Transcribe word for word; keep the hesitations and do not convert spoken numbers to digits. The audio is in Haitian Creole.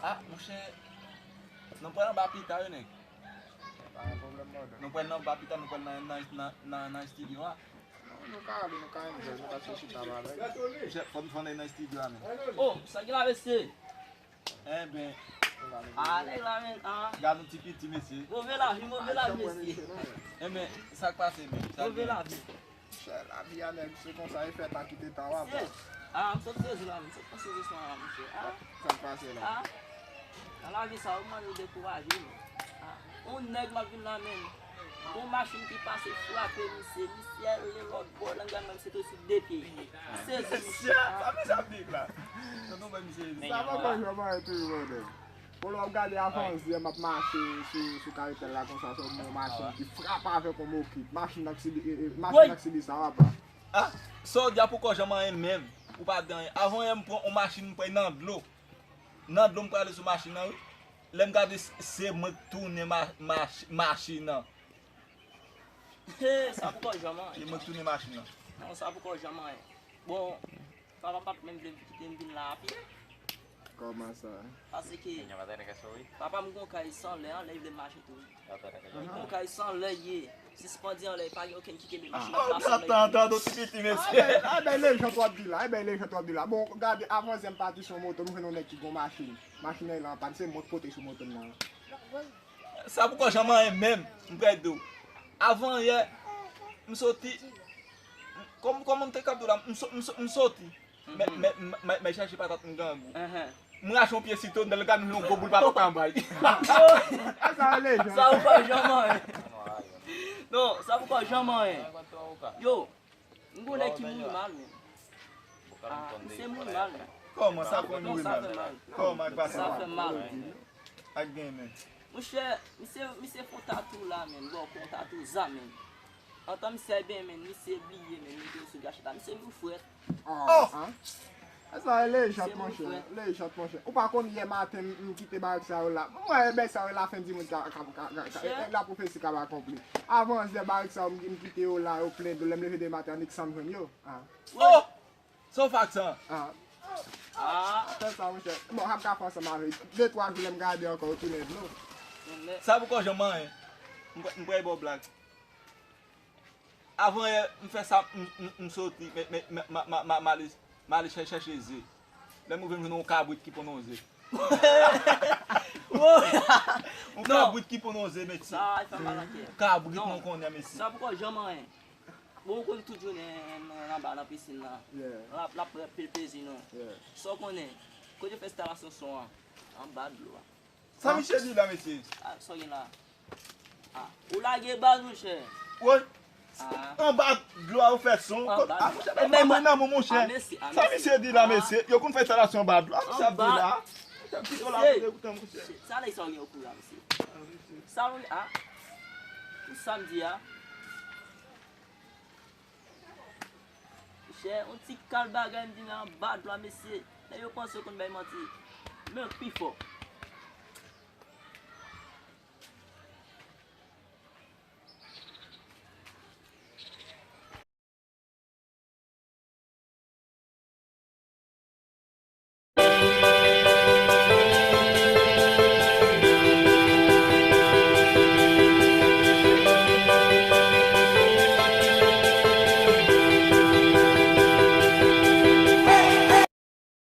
Ah, monchè, nou pral anba pita, wi, nèg. Pa gen pwoblèm, brother. Nou pral nan anba pita, nou pral nan, nan, nan, nan, nan estidyo a. Non, nou ka ale, nou ka enjoy, nou ka fè chita bagay. Monchè, fò n fò n nan estidyo a, men. Oh, sa ki la, mesye? Enben, Ah, nèg la, men. Ah, gad nou ti piti, mesye. move lavi, move lavi, mesye. Enben, sa k pase, men? Sa Move lavi. Chè, lavi a nèg, se konsa e fèt a kite tan w ap. Ah, m sot sezi la, m sot sezi sa la, mesye. Ah, Sa k pase la? ah. Nan lavi sa, ou mande dekouraje, men. Ah, yon nèg m ap vin la, men. Gon machin ki pase frape misye, misye ale lòt bò, langay mwen, se tou sou de pye. Sezi, Mesye, sa mesye ap di la? Tonton bay misye. Sa pa konn jan mwen toujou, brother. Bon, lè w ap gade avan yè m ap mache sou, sou karetèl la konsa, se yon machin ki frape avèk yon mokit. Machin nan ki se li, e, e, machin nan ki se li sa w ap la. Ah, sa w di a poko janm anyen menm. Ou pa di anyen. Avan yè m pran yon machin m pran nan dlo. Nan dlo m prale sou machin nan, wi. Lè m gade s- se mwen k tounen ma- mach- machin nan. He, sa poko janm anyen. Se mwen k tounen machin nan. Non, sa poko janm anyen. Bon, papa pa t menm vle kite m vin la a pye. Kòman sa? Paske papa m gon kay san lè, anlè li vle mache tou. Li gon kay san lè ye. Sispann di anlè, pa gen okenn ki kenbe machin nan Oh, plas anlè. Tantan, tantan, ti piti, mesye. Ay, ben, lejan twòp di la, ay, ben, lejan twòp di la. Bon, gade, avan yè m pati sou moto, m jwenn yon nèg ki gon machin. Machin nan la anpann, se mwen k pote sou moto m nan. Sa poko janm anyen menm, m prè di w. Avan yè, m soti. Kòm, kòman m te kab di w la, m so- m so- m soti. Mè, mè, mè, mè chèche patat m grangou. M rache yon pye sitwon, nan legal m yon gwo boul patat anba l. E sa rele jan. Sa ou pa janm anyen. Non, sa ou pa janm anyen. Yo, m gon nèg ki mouri mal, men. Ah, misye mouri mal, men. Kòman sa fè mouri Sa mal? fè mal. Kòman ak pase Sa fè mal. Ak gen men. Monchè, misye, misye fè yon tatou la, men. Bon, fè yon tatou za, men. Antan misye byen, men, misye bliye, men, mete yo sou gacheta. Misye vin frèt. Oh! E sa e lejant, monchè. Lejant, monchè. Ou pa konn yè maten m kite bagay sa yo la. Mwen, e bagay sa yo la fen di moun ka, ka, ka, ka, ka, la pwofesi ka akonpli. Avan yè bagay sa yo m kite yo la, yo plen dlo. Lè m leve demen maten, annik san m jwenn yo. Ah. Oh! Sa w fè ak sa? Ah. Ah, fè sa, monchè. Bon, ap ka fè ansanm avè de twa jou lè m gade ankò, yo tounen dlo. Sa poko janm anyen. M prè- m prè ba w blag. Avan yè, m fè sa, m- m- m soti, men, men, men, ma- ma- ma- m ale- m ale chè- chèche ze. Lè m rive, m jwenn yon kabrit ki ponn yon ze. Yon kabrit ki ponn yon ze, mesye. Sa fè mal an kè. Kabrit mwen konnen, mesye. Sa poko janm anyen. Bon, ou konn tout jounen nan anba nan pisin nan. Yeah, L ap, l ap pran pil plezi, non. Yeah. Sa w konnen, kote yo fè enstalasyon son an, anba dlo a. Sa misye di la, mesye? Ah, sa w gen la? Ah, ou lage baz, monchè. Woy, Ah, anba dlo a ou fè son. Anba Ah, dlo. monchè, Eh, m men, pa nan mou, monchè. Ah, mesye, ah, Sa mesye. misye di la, Ah. Mesye? Yo konn fè enstalasyon anba dlo a. Sa misye ap di Anba. la? Misye ap kite w la Mesye. pou dekoute, monchè. Sa lè sa w gen okou la, mesye. Sa w gen, ah. Pou samdi a. Chè, yon ti kal bagay m di nan anba dlo a, mesye. Nèg yo panse yo konn bay manti. Men pi fò.